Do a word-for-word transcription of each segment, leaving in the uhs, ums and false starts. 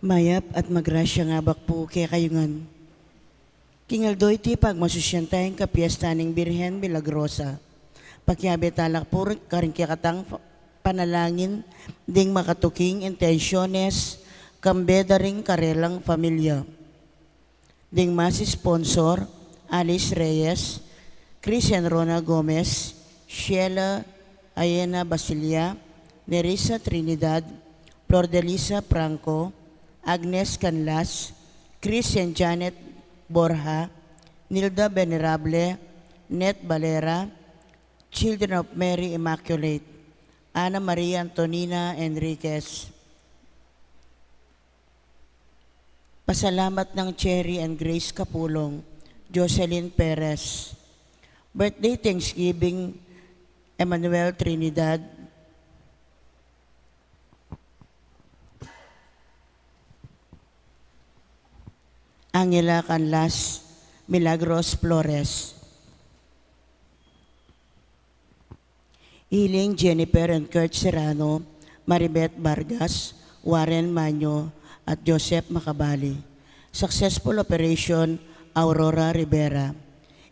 Mayap at magrasyang abak pu kekayu ngan. King aldo iti pagmasusyan taya ing kapiestan ning Birhen Milagrosa. Pakiabe tala pu karing kekatang panalangin ding makatuking intensyones, kambe da ring karelang familia. Ding mass sponsor, Alice Reyes, Chris and Rona Gomez, Sheila Ayena Basilia, Nerissa Trinidad, Flordelisa Franco, Agnes Canlas, Chris and Janet Borja, Nilda Venerable, Net Valera, Children of Mary Immaculate, Ana Maria Antonina Enriquez. Pasalamat nang Cherry and Grace Capulong, Jocelyn Perez. Birthday Thanksgiving, Emmanuel Trinidad, Angela Canlas, Milagros Flores. Healing Jennifer and Kurt Serrano, Maribeth Vargas, Warren Manyo, at Joseph Macabali. Successful Operation Aurora Rivera.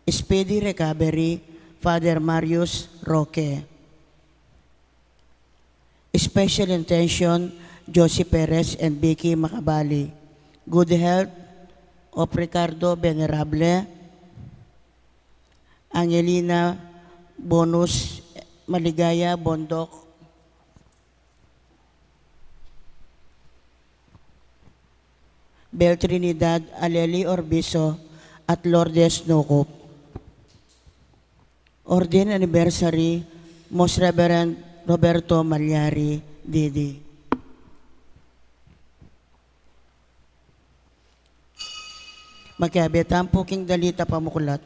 Speedy Recovery, Father Marius Roque. Special Intention, Josie Perez and Vicky Macabali. Good health of Ricardo Venerable, Angelina Bonus, Maligaya Bondoc, Bel Trinidad, Aleli Orbiso, at Lourdes Nucup. Ordained Anniversary, Most Reverend Roberto Malyari, D D. Makiabe tamu pu king dalit a pamuklat.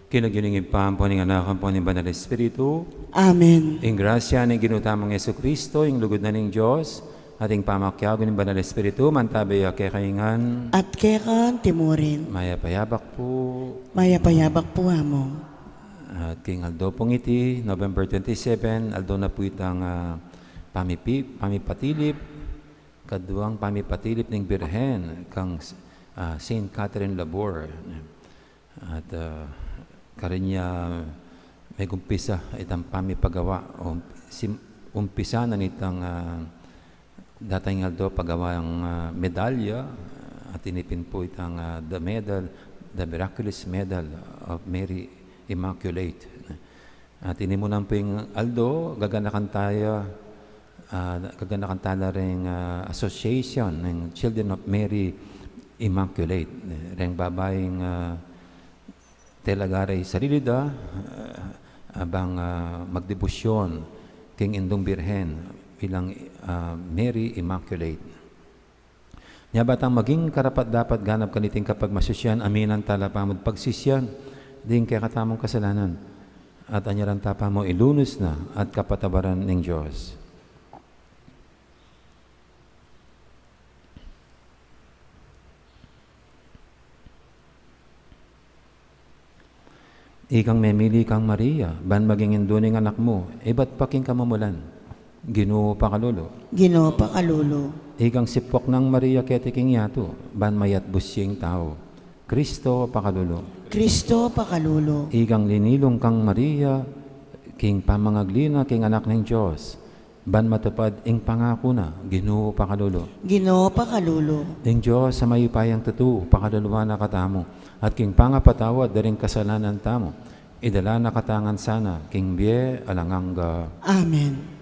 King lagyu ning Ibpa, ampo ning Anak, ampo ning Banal Espiritu. Amen. Ing grasya ning Ginu tamung Jesucristo, ing lugud na ning Dios, at ing pamakiabe ning Banal Espiritu, mantabe ya kekayu ngan. At keka antimurin. Mayap a yabak pu. Mayap a yabak pu, Among. At king aldo pung iti, November twenty-seven, aldo na pu itang, ah, pamipi-, pamipatilip, kaduang pamipatilip ning Birhen kang, ah, Saint Catherine Labor. At, ah, karin ya megumpisa itang pamipagawa, um, sim-, umpisa na nitang, ah, datang aldo pagawa ing, ah, medalya, at ini pin pu itang, ah, the medal, the Miraculous Medal of Mary Immaculate. At ini mu nang pin aldo, gaganakan taya, ah, gaganakan tala ring, ah, association ning Children of Mary Immaculate. Ring babaing, ah, talaga ring sarili da, ah, abang, ah, magdebosyon king Indung Birhen bilang, ah, Mary Immaculate. Nya ba tang maging karapat-dapat ganap kaniting kapagmasusyan, aminan tala pa mu at pagsisian ding kekatamung kasalanan, at anyaran ta pa mu ilunus na at kapatabaran ning Dios. Ikang memili kang Maria, ban maging indu ning anak mu, ibat pa king kamumulan. Ginu, pakalulu. Ginu, pakalulu. Ikang sipwak nang Maria keti king yatu, ban mayatbus ya ing tau. Kristo, pakalulu. Kristo, pakalulu. Ikang linilung kang Maria, king pamangagli na king anak ning Dios, ban matupad ing pangaku na. Ginu, pakalulu. Ginu, pakalulu. Ing Dios a mayupayang tutu, pakaluluan na katamu, at king pangapatawad da ring kasalanan tamu, idala na katamu ngan sana king bie alang angga. Amen.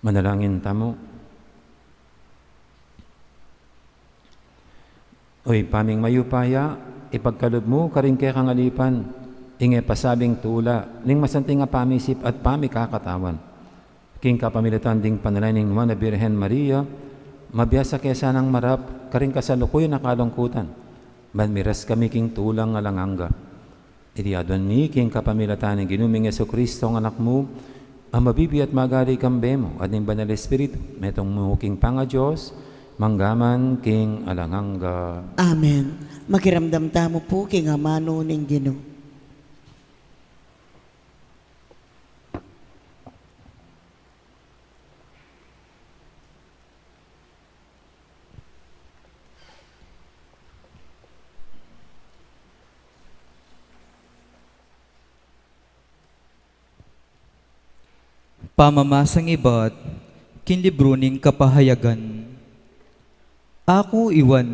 Manalangin tamu. O Ibpa ming mayupaya, ipagkalub mu karing kekang alipan ing e pasabing tula ning masanting a pamisip at pamikakatawan. King kapamilatan ding panalangin ning Nuan a Birhen Maria, mabiasa ke sanang marap karing kasalukuyan a kalungkutan, ban miras kami king tulang alang angga. Iti aduan mi king kapamilatan ning Ginu ming Jesucristo a Anak mu, a mabibie at magari kambe mu at ning Banal Espiritu, metung mu king pangaDios, mangga man king alang angga. Amen. Makiramdam tamu pu king amanu ning Ginu. Pamamasang ibat king libru ning Kapahayagan. Aku i Juan,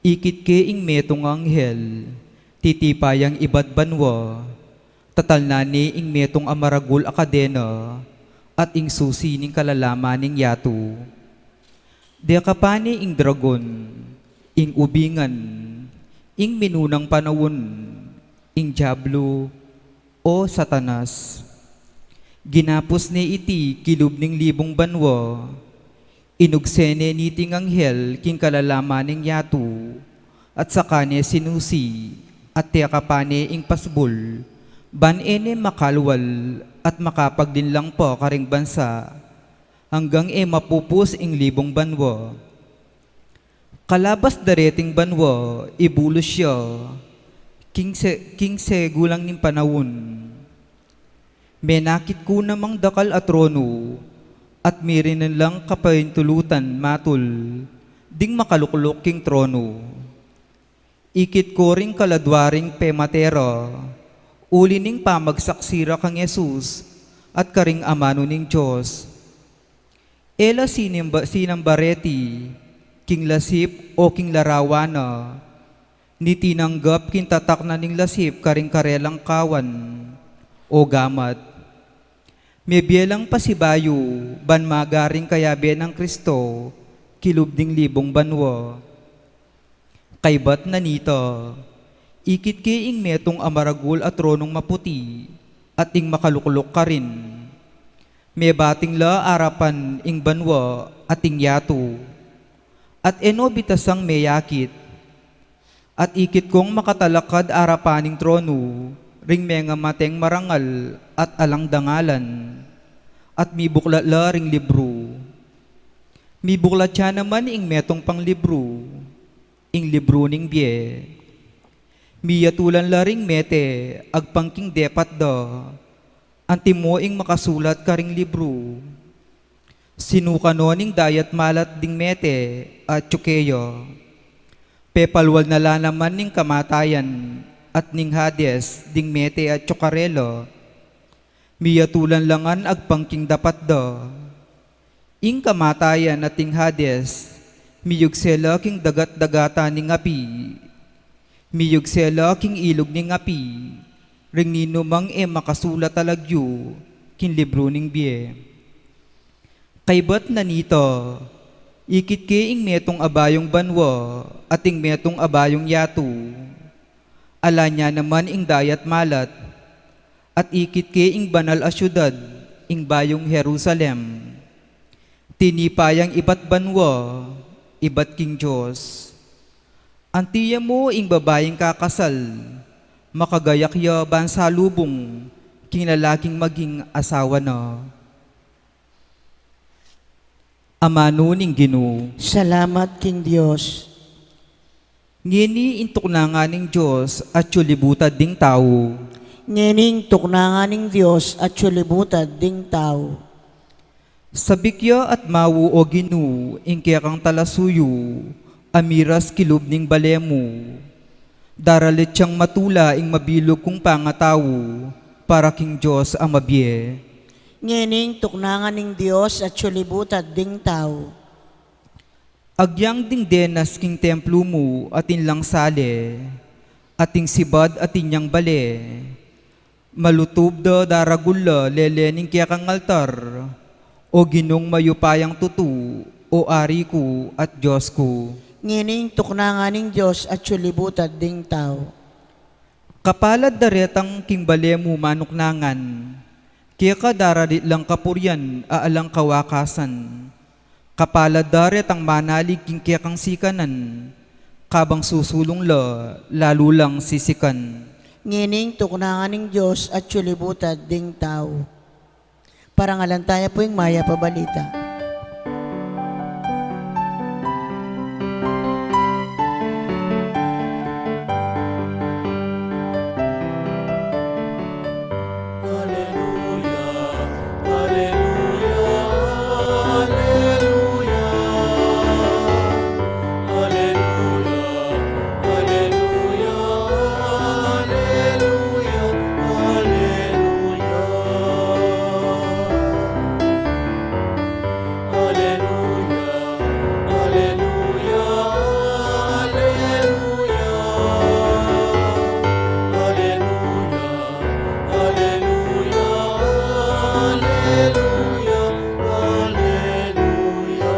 ikit ke ing metung a anghel, titipa yang ibat banua, tatalnan ne ing metung a maragul a kadena at ing susi ning kalalaman ning yatu. Dekapan ne ing dragon, ing ubingan, ing minunang panaun, ing diablu, o Satanas. Ginapus ne iti kilub ning libung banua. Inugse ne niting anghel king kalalaman ning yatu, at saka ne sinusi, at tekapan ne ing pasbul, ban e ne makalwal at makapaglinlang pa karing bansa, anggang e mapupus ing libung banua. Kalabas dareting banua, ibulus ya king se-, king segulang ning panaun. Menakit ku namang dakal a tronu, at mirinan lang kapaintulutan matul ding makalukluk king tronu. Ikit ku ring kaladua ring pemate ra, uli ning pamagsaksi ra kang Jesus at karing amanu ning Dios. E la sinimba, sinamba reti king lasip o king larawan na, ni tinanggap king tatak na ning lasip karing karelang kawan o gamat. Mebie lang pasibayu ban magaring kayabe nang Kristo kilub ding libung banua. Kaybat na nita, ikit ke ing metung a maragul a tronung maputi at ing makalukluk karin. Mebating la arapan ing banua at ing yatu, at e no bitasang meyakit. At ikit kung makatalakad arapan ning tronu ring mengamateng marangal at alang dangalan, at mibuklat la ring libru. Mibuklat ya naman ing metung pang libru, ing libru ning bie. Miyatulan la ring mete agpang king depat da, antimo ing makasulat karing libru. Sinukan no ning dayat malat ding mete atyu keya. Pepalwal na la naman ning kamatayan at ning Hades ding mete atyu karela. Miyatulan la ngan agpang king depat da. Ing kamatayan at ing Hades, miyugse la king dagat-dagatan ning api. Miyugse la king ilug ning api, ring ninumang e makasulat a lagyu king libru ning bie. Kaybat na nita, ikit ke ing metung a bayung banua at ing metung a bayung yatu. Ala nia naman ing dayat malat, at ikit ke ing banal a siudad, ing bayung Jerusalem. Tinipa yang ibat banua, ibat king Dios. Anti ya mu ing babaing kakasal, makagayak ya ban salubung king lalaking maging asawa na. Amanu ning Ginu. Salamat king Dios. Ngeni ing tuknangan ning Dios atyu libutad ding tau. Ngeni ing tuknangan ning Dios atyu libutad ding tau. Sabik ya at mau, o Ginu, ing kekang talasuyu a miras kilub ning bale mu. Daralit yang matula ing mabilug kung pangatau para king Dios a mabie. Ngeni ing tuknangan ning Dios atyu libutad ding tau. Agyang ding denas king templu mu atin lang sale, ating sibad atin yang bale. Malutub da daragul la lele ning kekang altar, o Ginung mayupayang tutu, o Ari ku at Dios ku. Ngeni ing tuknangan ning Dios atyu libutad ding tau. Kapalad da retang king bale mu manuknangan, keka daralit lang kapurian a alang kawakasan. Kapalad da retang manalig king kekang sikanan, kabang susulung la lalu lang sisikan. Ngeni ing tuknangan ning Dios atyu libutad ding tau. Parangalan taya pu ing mayap a balita. Aleluya, aleluya, aleluya. Aleluya, aleluya, aleluya, aleluya. Aleluya, aleluya, aleluya. Aleluya, aleluya, aleluya, aleluya.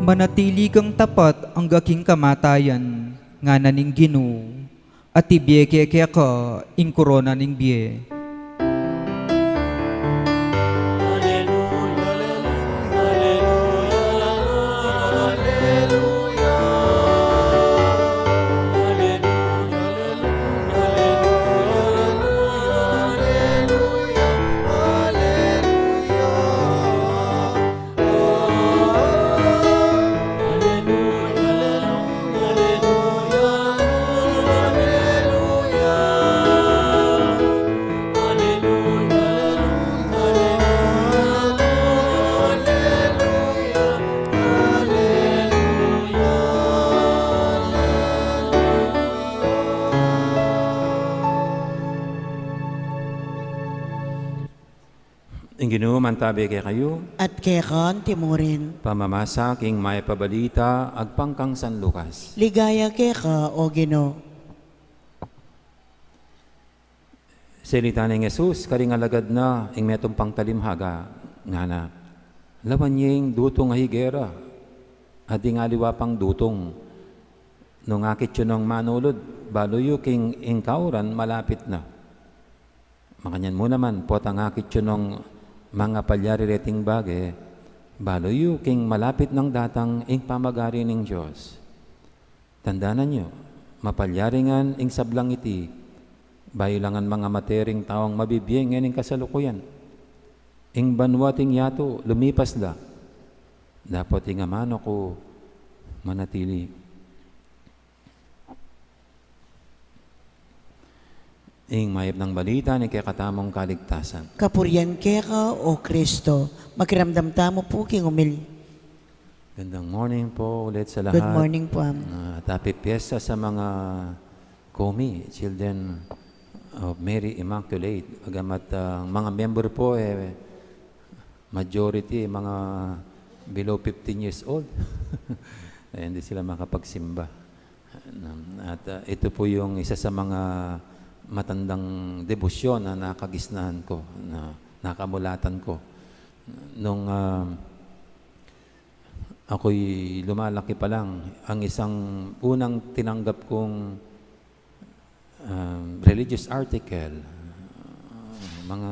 Manatili kang tapat angga king kamatayan, ngana ning Ginu, at ibie ke keka ing korona ning bie. Ing Ginu mantabi kekayu. At keka antimurin. Pamamasa king Mayap a Balita agpang kang San Lucas. Ligaya keka, O Ginu. Salita nang Jesus karing alagad na ing metung pang talimhaga, ngana, lawan ye ing dutung a higera, at ding aliwa pang dutung. Nung akit yu nong manulud, balu yu king ing kauran malapit na. Makanyan mu naman, potang akit yu nong mangapalyari reting bage, balu yu king malapit nang datang ing pamagari ning Dios. Tandanan yu, mapalyari ngan ing sablang iti, bayu la ngan mangamate ring taung mabibie ngening kasalukuyan. Ing banua at ing yatu lumipas la, dapot ing amanu ku manatili. Ing Mayap a Balita ning kekatamung kaligtasan. Kapurian keka, O Kristo. Makiramdam tamu pu king umilya. Gandang morning po ulit sa lahat. Good morning po, Am. Ah, happy Fiesta sa mga COMI, Children of Mary Immaculate. Bagamat, ah, ang mga member po, eh, majority, mga below fifteen years old. Eh, hindi sila makapagsimba. At, ah, ito po yung isa sa mga matandang debosyon na nakagisnahan ko, na nakamulatan ko. Nung, ah, ako'y lumalaki pa lang, ang isang unang tinanggap kong, ah, religious article, mga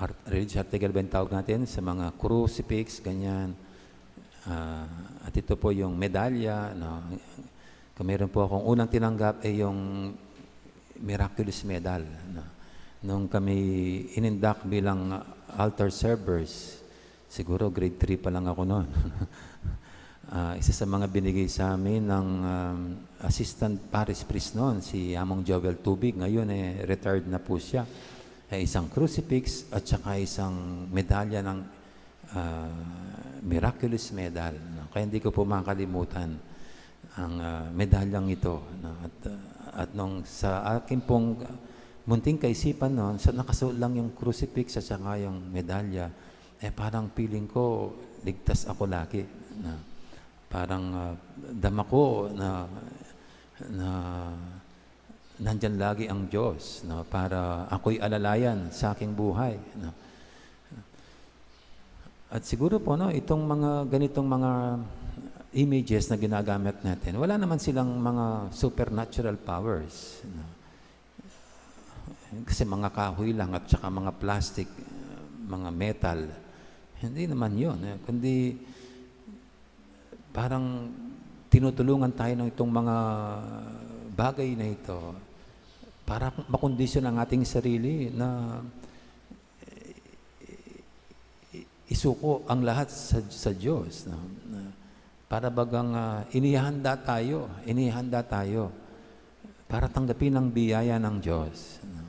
art-, religious article ba yung tawag natin? Sa mga crucifix, ganyan. Ah, at ito po yung medalya, no? Kung meron po akong unang tinanggap, eh, yung miraculous medal, no? Nung kami inindak bilang altar servers, siguro grade three pa lang ako noon. Ah, isa sa mga binigay sa amin ng, um, assistant parish priest noon, si Among Joel Tubig. Ngayon, eh, retired na po siya. Eh, isang crucifix at saka isang medalya ng, ah, miraculous medal, no? Kaya hindi ko po makalimutan ang, ah, medalyang ito, no? At, ah, at nung sa akin pong munting kaisipan noon, sa nakasuot lang yung crucifix at saka yung medalya, eh, parang feeling ko, ligtas ako lagi, no? Parang, ah, dama ko na, na nandyan lagi ang Diyos, no? Para ako'y alalayan sa aking buhay, no? At siguro po, no, itong mga ganitong mga images na ginagamit natin, wala naman silang mga supernatural powers, no? Kasi mga kahoy lang at saka mga plastic, mga metal. Hindi naman yun, eh. Kundi parang tinutulungan tayo ng itong mga bagay na ito para makondisyon ang ating sarili na, eh, isuko ang lahat sa, sa Diyos, no? Na para bagang, ah, inihanda tayo, inihanda tayo para tanggapin ang biyaya ng Diyos, no?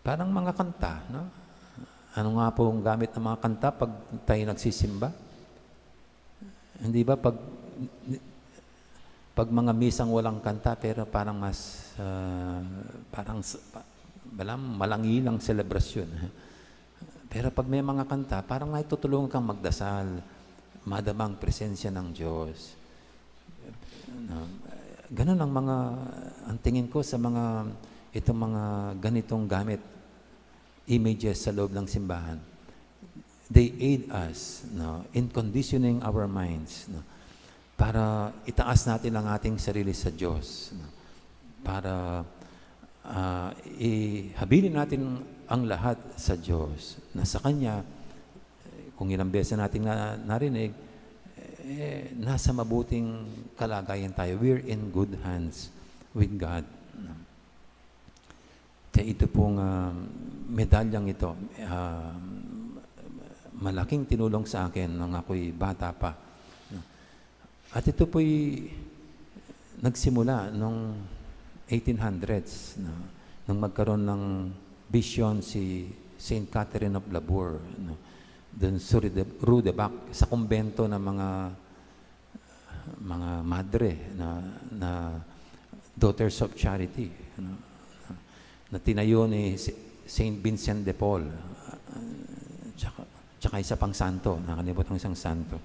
Parang mga kanta, no? Ano nga po ang gamit ng mga kanta pag tayo nagsisimba? Hindi ba pag, pag mga misang walang kanta, pero parang mas, ah, parang s-, pa-, walang malangilang selebrasyon. Pero pag may mga kanta, parang naitutulungan kang magdasal, madama ang presensya ng Diyos. No? Ganun ang mga, ang tingin ko sa mga, itong mga ganitong gamit, images sa loob ng simbahan. They aid us, no, in conditioning our minds, no, para itaas natin ang ating sarili sa Diyos, no, para, ah, ihabilin natin ang lahat sa Diyos, na sa Kanya, kung ilang beses natin na, narinig, eh, nasa mabuting kalagayan tayo. We're in good hands with God, no? Kaya ito pong, ah, medalyang ito, ah, malaking tinulong sa akin nung ako'y bata pa, no? At ito po'y nagsimula nung eighteen hundreds, no? Nung magkaroon ng bisyon si Saint Catherine of Labour, no? Dun sa Rue de, Rue de Bac, sa kumbento ng mga mga madre na, na Daughters of Charity, ano, na tinayo ni Si-, Saint Vincent de Paul. Ah, tsaka, tsaka isa pang santo, nakalimutan ko isang santo.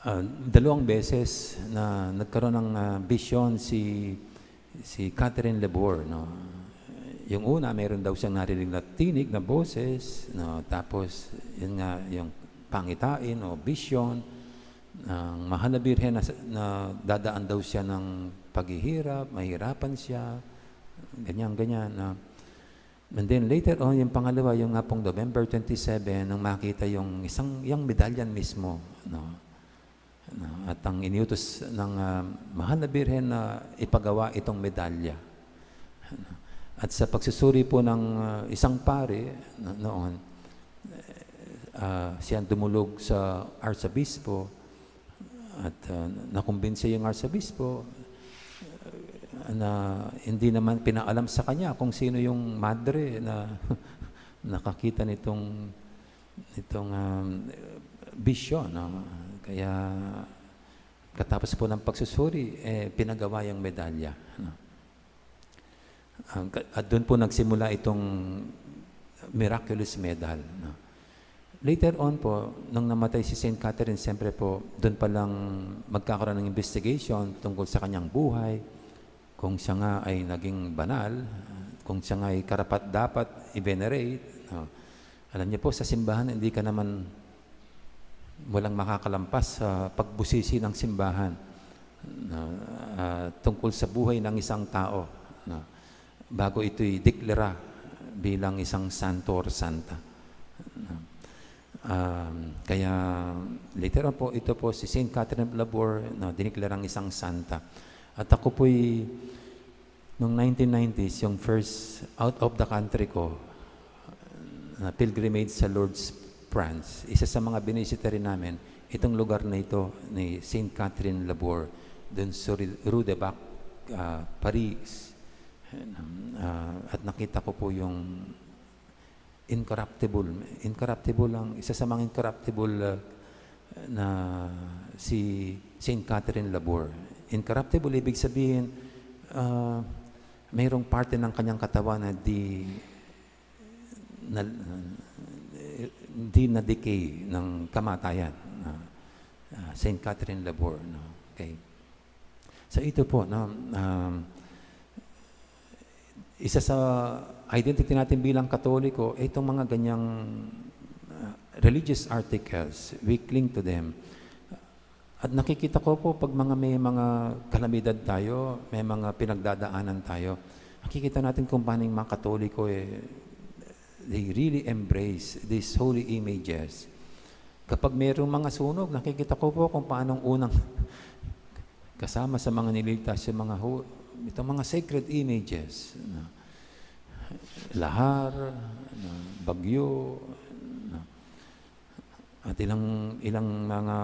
Ah, dalawang beses na nagkaroon ng, ah, bisyon si, si Catherine Lebor, no? Yung una, meron daw siyang narinig na tinig na boses, no? Tapos, yun nga, yung pangitain o bisyon, ang mahal na birhen na, na dadaan daw siya ng paghihirap, mahirapan siya, ganyan, ganyan, no? And then later on, yung pangalawa, yung nga pong November twenty-seven, nang makita yung isang, yung medalyan mismo, no? No? At ang iniutos ng, ah, mahal na birhen na ipagawa itong medalya. At sa pagsusuri po ng, ah, isang pari no-, noon, ah, siyang dumulog sa arsobispo at, ah, nakumbinsi yung arsobispo, ah, na hindi naman pinaalam sa kanya kung sino yung madre na nakakita nitong, nitong, um, bisyo, no? Kaya katapos po ng pagsusuri, eh, pinagawa yung medalya, no? Ang ka-, at doon po nagsimula itong miraculous medal, no? Later on po, nung namatay si Saint Catherine, siyempre po, doon palang magkakaroon ng investigation tungkol sa kanyang buhay, kung siya nga ay naging banal, kung siya nga ay karapat-dapat i-venerate, no? Alam niyo po, sa simbahan, hindi ka naman, walang makakalampas sa pagbusisi ng simbahan, no? Ah, tungkol sa buhay ng isang tao, no? Bago ito'y deklara bilang isang santo or santa, no? Um, kaya later on po, ito po si Saint Catherine of Labor, no, diniklarang isang santa. At ako po'y, noong nineteen nineties, yung first out of the country ko na pilgrimage sa Lourdes, France, isa sa mga binisita rin namin, itong lugar na ito ni Saint Catherine Labor, dun sa Rue, Rue de Bac, ah, Paris. Ah, at nakita ko po yung incorruptible. Incorruptible ang, isa sa mga incorruptible, ah, na si Saint Catherine Labor. Incorruptible, ibig sabihin, ah, mayroong parte ng kanyang katawan na di na, di na-decay ng kamatayan. Ah, ah, Saint Catherine Labor, no? Okay. So, ito po, no, um, isa sa identity natin bilang Katoliko, itong mga ganyang, ah, religious articles, we cling to them. At nakikita ko po, pag mga may mga kalamidad tayo, may mga pinagdadaanan tayo, nakikita natin kung paano yung mga Katoliko, eh, they really embrace these holy images. Kapag merong mga sunog, nakikita ko po kung paano unang kasama sa mga nililigtas yung mga ho-, itong mga sacred images, no? Lahar, no? Bagyo, no? At ilang, ilang mga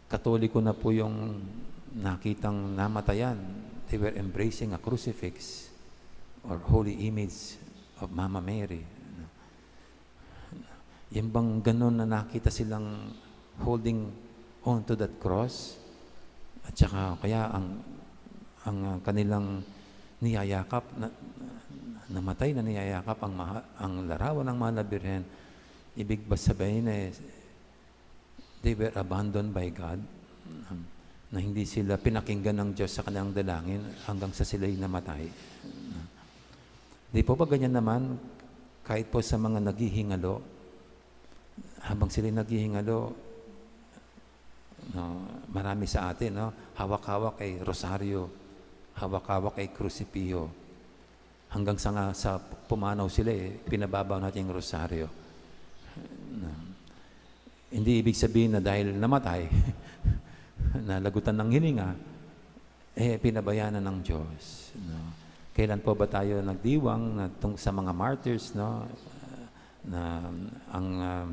Katoliko na po yung nakitang namatayan. They were embracing a crucifix or holy image of Mama Mary. Yung bang ganun na nakita silang holding on to that cross, at saka kaya ang, ang kanilang niyayakap, na, namatay na niyayakap ang maha-, ang larawan ng Mahal na Birhen, ibig ba sabihin, eh, they were abandoned by God, um, na hindi sila pinakinggan ng Diyos sa kanilang dalangin hanggang sa sila'y namatay. Di po ba ganyan naman, kahit po sa mga naghihingalo, habang sila'y naghihingalo, no, marami sa atin, no, hawak-hawak ay rosaryo, hawak-hawak ay krusipiho. Hanggang sa nga sa pumanaw sila, eh, pinababa natin yung rosaryo. No. Hindi ibig sabihin na dahil namatay, nalagutan ng hininga, eh, pinabayaan na ng Diyos, no? Kailan po ba tayo nagdiwang na tung-, sa mga martyrs, no? Na ang, ah,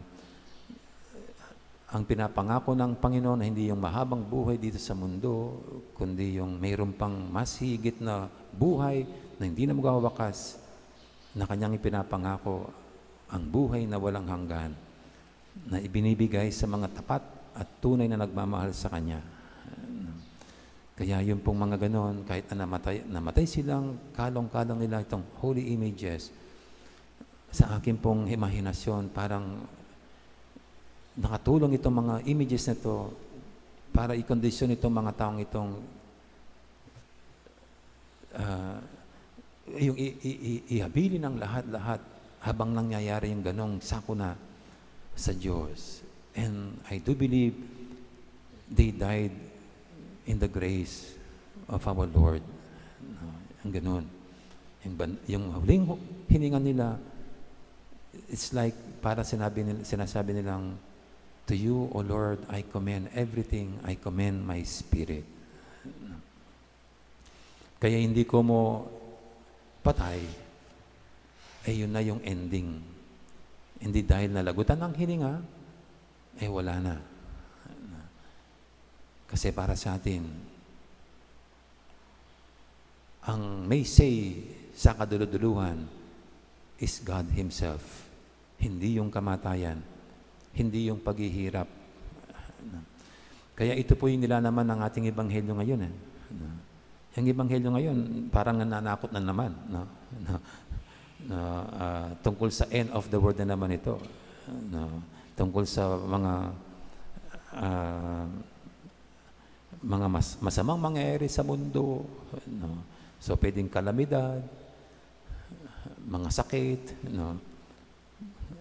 ang pinapangako ng Panginoon na hindi yung mahabang buhay dito sa mundo, kundi yung mayroon pang mas higit na buhay na hindi na magwawakas, na kanyang ipinapangako, ang buhay na walang hanggan na ibinibigay sa mga tapat at tunay na nagmamahal sa Kanya. Kaya yung pong mga ganon, kahit na namatay, namatay silang, kalong-kalong nila itong holy images. Sa akin pong imahinasyon, parang nakatulong itong mga images na 'to para ikondisyon itong mga taong itong, ah, yung i-, i-, i-, ihabilin ang lahat-lahat habang nangyayari yung ganong sakuna sa Diyos. And I do believe they died in the grace of our Lord. No? Ang ganun. Yung, ban- yung huling hu- hininga nila, it's like para sinabi nila, sinasabi nilang, "To you, O Lord, I commend everything. I commend my spirit." Kaya hindi ko mo patay, eh, yun na yung ending. Hindi dahil nalagutan ang hininga, eh, wala na. Kasi para sa atin, ang may say sa kaduluduluhan is God Himself. Hindi yung kamatayan, hindi yung paghihirap. Kaya ito po yung nilalaman ng ating ebanghelyo ngayon, eh. Yung ebanghelyo ngayon, parang nananakot na naman, no? No? No, ah, tungkol sa end of the world na naman ito, no? Tungkol sa mga, ah, mga mas-, masamang mangyayari sa mundo, no? So, pwedeng kalamidad, mga sakit, no?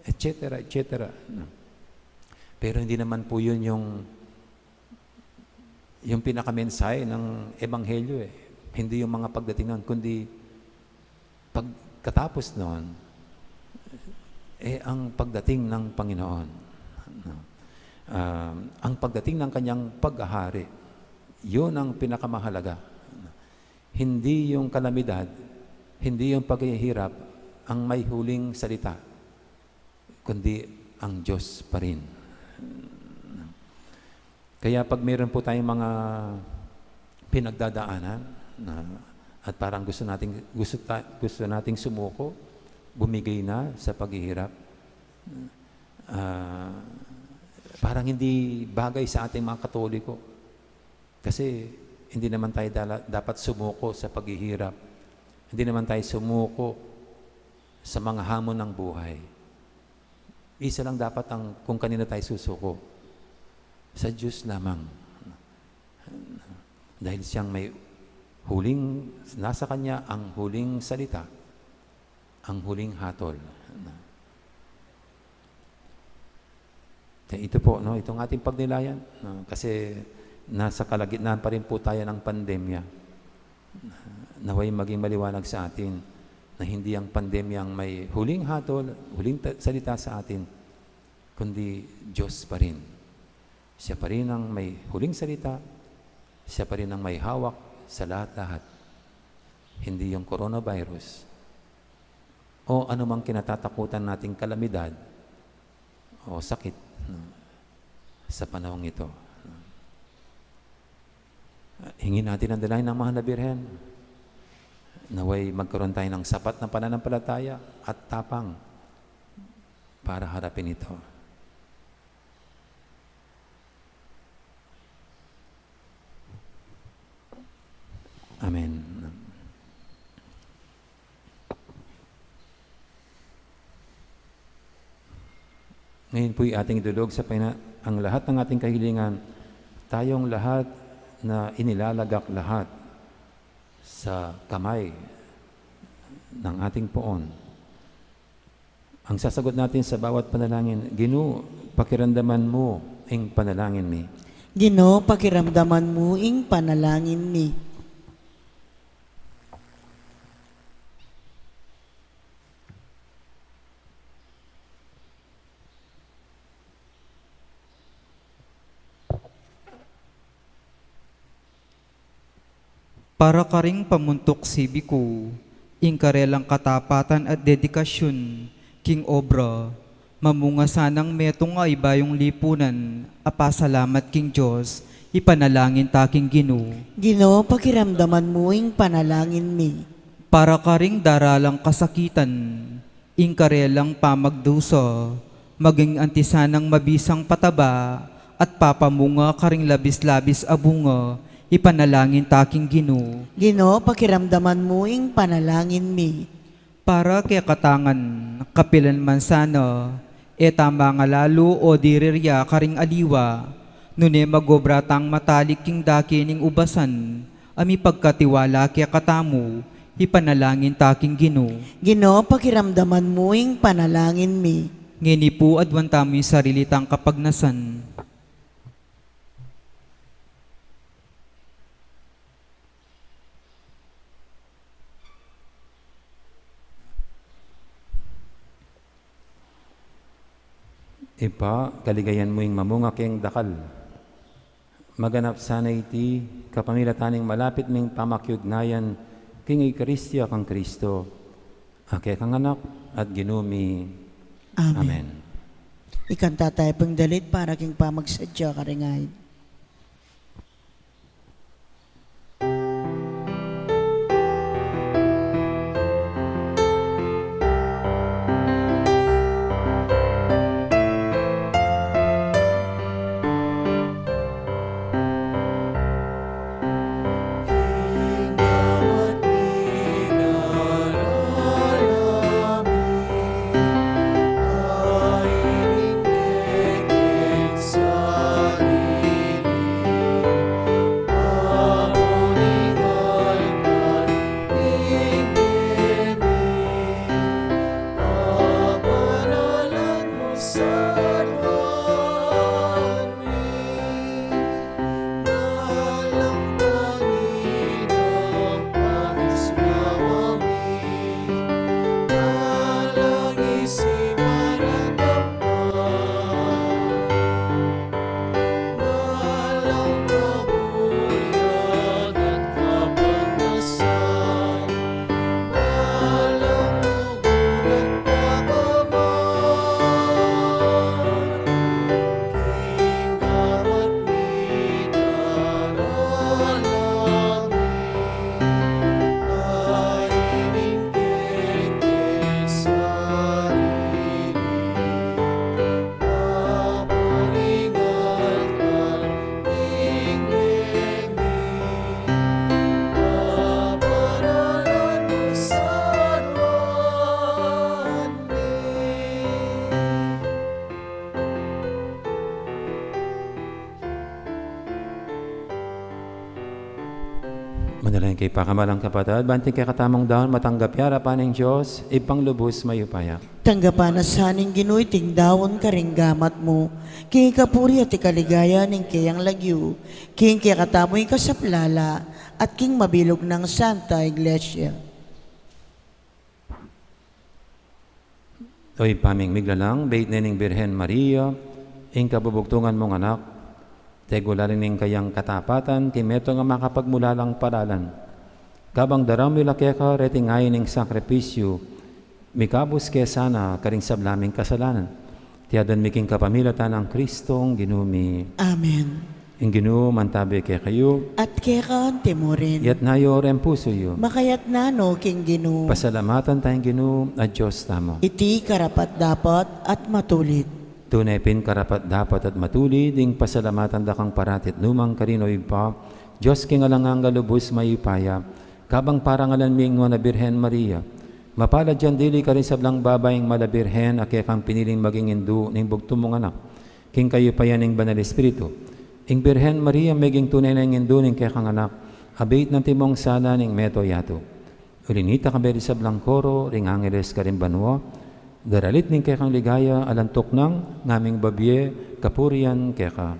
Et cetera, et cetera, no? Pero hindi naman po yun yung, yung pinakamensahe ng ebanghelyo, eh. Hindi yung mga pagdatingan, kundi pagkatapos noon, eh, ang pagdating ng Panginoon, no? Ah, ang pagdating ng kanyang paghahari, yun ang pinakamahalaga. Hindi yung kalamidad, hindi yung paghihirap ang may huling salita, kundi ang Diyos pa rin. Kaya pag meron po tayong mga pinagdadaanan na, at parang gusto nating, gusto ta-, gusto nating sumuko, bumigay na sa paghihirap, ah, parang hindi bagay sa ating mga Katoliko. Kasi hindi naman tayo dala-, dapat sumuko sa paghihirap. Hindi naman tayo sumuko sa mga hamon ng buhay. Isa lang dapat ang kung kanino tayo susuko. Sa Diyos lamang. Dahil siyang may huling, nasa kanya ang huling salita, ang huling hatol. Kaya ito po, no, itong ating pagnilayan, no, kasi nasa kalagitnaan pa rin po tayo ng pandemya. Naway maging maliwanag sa atin na hindi ang pandemya ang may huling hatol, huling ta-, salita sa atin, kundi Diyos pa rin. Siya pa rin ang may huling salita, siya pa rin ang may hawak sa lahat-lahat. Hindi yung coronavirus o anumang kinatatakutan nating kalamidad o sakit, no, sa panahong ito. Hingin natin ang dalangin ng Mahal na Birhen. Naway magkaroon tayo ng sapat na pananampalataya at tapang para harapin ito. Amen. Ngayon po'y ating idulog sa Panginoon ang lahat ng ating kahilingan. Tayong lahat na inilalagak lahat sa kamay ng ating Poon. Ang sasagot natin sa bawat panalangin, "Ginu, pakiramdaman mu ing panalangin mi." Ginu, pakiramdaman mu ing panalangin mi. Para karing pamuntuk sibi ku, ing karelang katapatan at dedikasyun king obra, mamunga sanang metung a ibayung lipunan a pasalamat king Dios, ipanalangin ta king Ginu. Ginu, pakiramdaman mu ing panalangin mi. Para karing daralang kasakitan, ing karelang pamagdusa, maging anti sanang mabisang pataba, at papamunga karing labis-labis a bunga, Ipanalangin ta king Ginu. Ginu, pakiramdaman mu ing panalangin mi. Para kekatang ngan, kapilan man sana, e ta mangalalu o dirirya karing aliwa, nune mag-obra tang matalik king dake ning ubasan, a mipagkatiwala kekatamu, ipanalangin ta king Ginu. Ginu, pakiramdaman mu ing panalangin mi. Ngeni pu, aduan tamu ing sarili tang kapagnasan. Ibpa, kaligayan mu ing mamunga keng dakal. Maganap sana iti kapamilatan ning malapit ming pamakiugnayan king Eukaristia kang Kristo, a kekang Anak at Ginu mi. Amen. Amen. Ikanta tayu pung dalit para king pamagsadya karing ain. Manalangin kayu pakamalan kung kapatad, bang ing kekatamung daun matanggap ya king arapan ning Dios, Ibpang lubus mayupaya. Tanggapan na sa ning Ginu iting daun karing gamat mu, king ikapuri at ikaligayan ning keyang lagyu, king kekatamung ikasaplala, at king mabilug nang Santa Iglesia. O Ibpa ming miglalang, bait ne ning Birhen Maria ing kabubugtungan mung anak, tegulaling ning kayang katapatan, king metung a makapagmulalang paralan. Kabang daraun mi la keka reting ain ning sakripisyu, mikabus ke sana karing sabla ming kasalanan. Iti aduan mi king kapamilatan nang Kristong Ginu mi. Amen. Ing Ginu mantabe kekayu. At keka antimurin. Iyatas yu ring pusu yu. Makayatas no king Ginu. Pasalamatan taya ing Ginu a Dios tamu. Iti karapat-dapat at matulid. Tune pin karapat-dapat at matulid ing pasalamatan da kang parati at nu man karin, o Ibpa, Dios king alang angga, lubus mayupaya. Kabang parangalan mi ing Nuan a Birhen Maria, mapalad yang dili karing sablang babai ing mala Birhen a kekang piniling maging indu ning bugtung mung anak, king kayupayan ning Banal Espiritu. Ing Birhen Maria meging tune nang indu ning kekang anak, abit nang timong sana ning meto yatu. Uli nita kabe ring sablang koro ring angeles karing banua, daralit ning kekang ligaya, alang tuknang ngaming babie kapurian keka.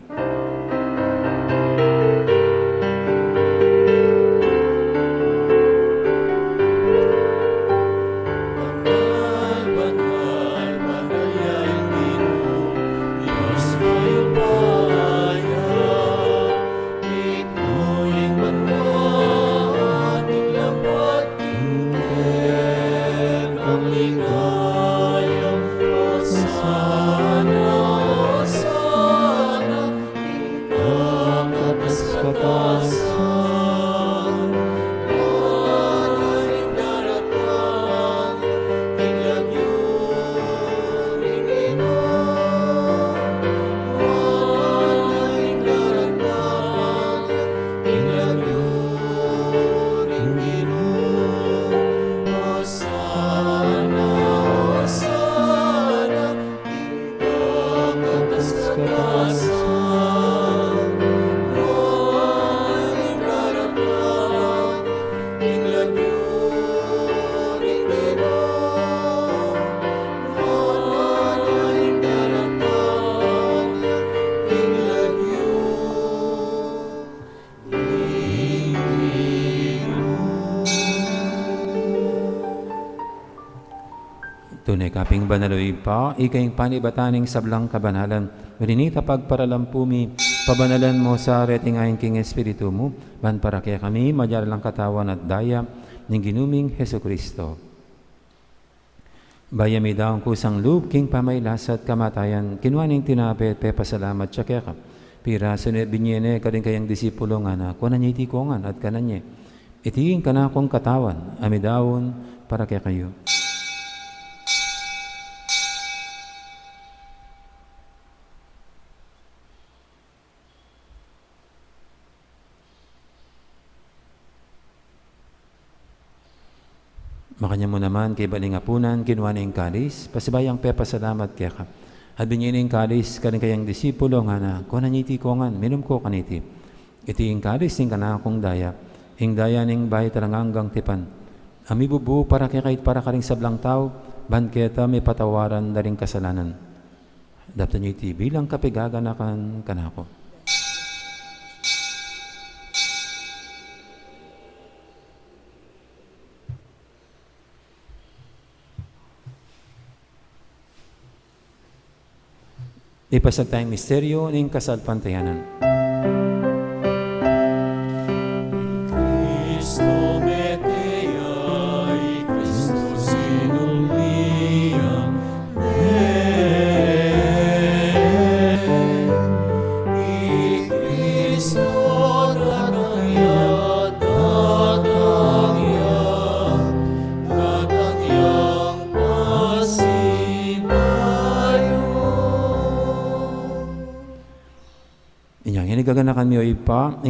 Ika pin banal, o Ibpa, ika ing panibatan ning sablang kabanalan. Uli na nita pagparalampu mi, pabanalan mu sa reting ain king Espiritu mu, ban para kekami maging lang katawan at daya ning Ginu ming Jesucristo. Bayu mi daun kusang lub king pamagkasakit at kamatayan, kinua ne ing tinape, pepasalamat ya keka, pirasu ne, binye ne karing kayang disipulo, ngana, kuanan ye iti kongan at kanan ye. Iti ing kanakung katawan, a midaun para kekayu. Makanyan mu naman, kaybat ning apunan, kinua ne ing kalis, pasibayu yang pepasalamat keka, at binye ne ing kalis karing kayang disipulo, ngana, kuanan ye iti kongan, minum ko kaniti. Iti ing kalis ning kanakung daya, ing daya ning bayu at alang anggang tipan, a mibubu para kekayu at para karing sablang tau, ban keta mipatawaran da ring kasalanan. Daptan yu iti bilang kapaganakan kanaku. Ipasiag taya ing misteryu ning kasalpantayanan. Cristo mete ya, i Cristo sinumiyang, i Cristo datang ya, datang ya, datang yang pasibayu. Inya ngeni gaganakan mi, o Ibpa, ing